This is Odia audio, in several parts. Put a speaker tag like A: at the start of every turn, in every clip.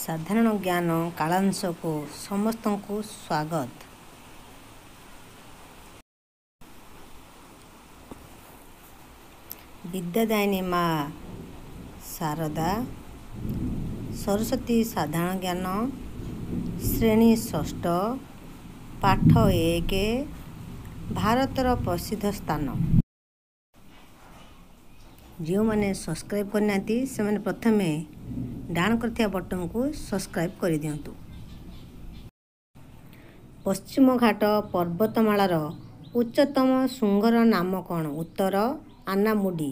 A: ସାଧାରଣ ଜ୍ଞାନ କାଳାଂଶକୁ ସମସ୍ତଙ୍କୁ ସ୍ୱାଗତ। ବିଦ୍ୟାଦାୟିନୀ ମା ଶାରଦା ସରସ୍ୱତୀ ସାଧାରଣ ଜ୍ଞାନ ଶ୍ରେଣୀ ଷଷ୍ଠ, ପାଠ 1, ଭାରତର ପ୍ରସିଦ୍ଧ ସ୍ଥାନ। ଯେଉଁମାନେ ସବସ୍କ୍ରାଇବ୍ କରିନାହାନ୍ତି, ସେମାନେ ପ୍ରଥମେ ଡାହାଣ କରିଥିବା ବଟନକୁ ସବସ୍କ୍ରାଇବ୍ କରିଦିଅନ୍ତୁ। ପଶ୍ଚିମଘାଟ ପର୍ବତମାଳାର ଉଚ୍ଚତମ ଶୃଙ୍ଗର ନାମ କ'ଣ? ଉତ୍ତର ଆନାମୁଡ଼ି।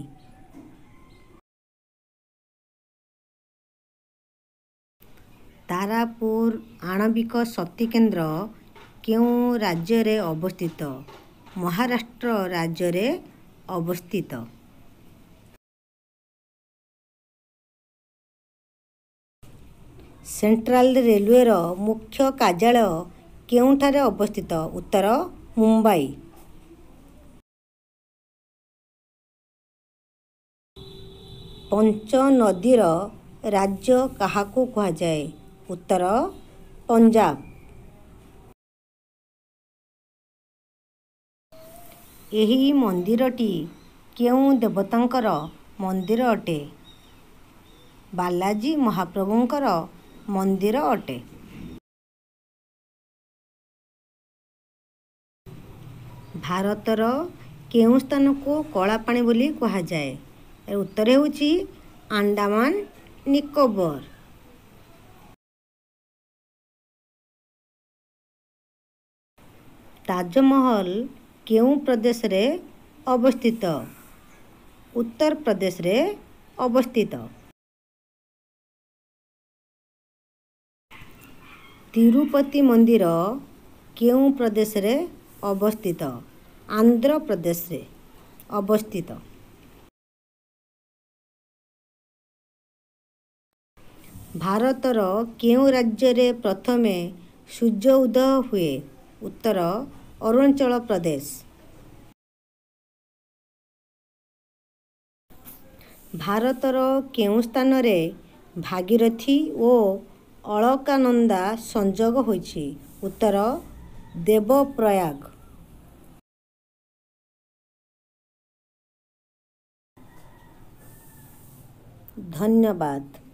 A: ତାରାପୁର ଆଣବିକ ଶକ୍ତି କେନ୍ଦ୍ର କେଉଁ ରାଜ୍ୟରେ ଅବସ୍ଥିତ? ମହାରାଷ୍ଟ୍ର ରାଜ୍ୟରେ ଅବସ୍ଥିତ। ସେଣ୍ଟ୍ରାଲ ରେଲୱେର ମୁଖ୍ୟ କାର୍ଯ୍ୟାଳୟ କେଉଁଠାରେ ଅବସ୍ଥିତ? ଉତ୍ତର ମୁମ୍ବାଇ। ପଞ୍ଚନଦୀର ରାଜ୍ୟ କାହାକୁ କୁହାଯାଏ? ଉତ୍ତର ପଞ୍ଜାବ। ଏହି ମନ୍ଦିରଟି କେଉଁ ଦେବତାଙ୍କର ମନ୍ଦିର ଅଟେ? ବାଲାଜୀ ମହାପ୍ରଭୁଙ୍କର ମନ୍ଦିର ଅଟେ। ଭାରତର କେଉଁ ସ୍ଥାନକୁ କଳାପାଣି ବୋଲି କୁହାଯାଏ? ଉତ୍ତର ହେଉଛି ଆଣ୍ଡାମାନ ନିକୋବର। ତାଜମହଲ କେଉଁ ପ୍ରଦେଶରେ ଅବସ୍ଥିତ? ଉତ୍ତରପ୍ରଦେଶରେ ଅବସ୍ଥିତ। ତିରୁପତି ମନ୍ଦିର କେଉଁ ପ୍ରଦେଶରେ ଅବସ୍ଥିତ? ଆନ୍ଧ୍ରପ୍ରଦେଶରେ ଅବସ୍ଥିତ। ଭାରତର କେଉଁ ରାଜ୍ୟରେ ପ୍ରଥମେ ସୂର୍ଯ୍ୟ ଉଦୟ ହୁଏ? ଉତ୍ତର ଅରୁଣାଚଳ ପ୍ରଦେଶ। ଭାରତର କେଉଁ ସ୍ଥାନରେ ଭାଗୀରଥି ଓ ଅଳକାନନ୍ଦା ସଂଯୋଗ ହୋଇଛି? ଉତ୍ତର ଦେବପ୍ରୟାଗ। ଧନ୍ୟବାଦ।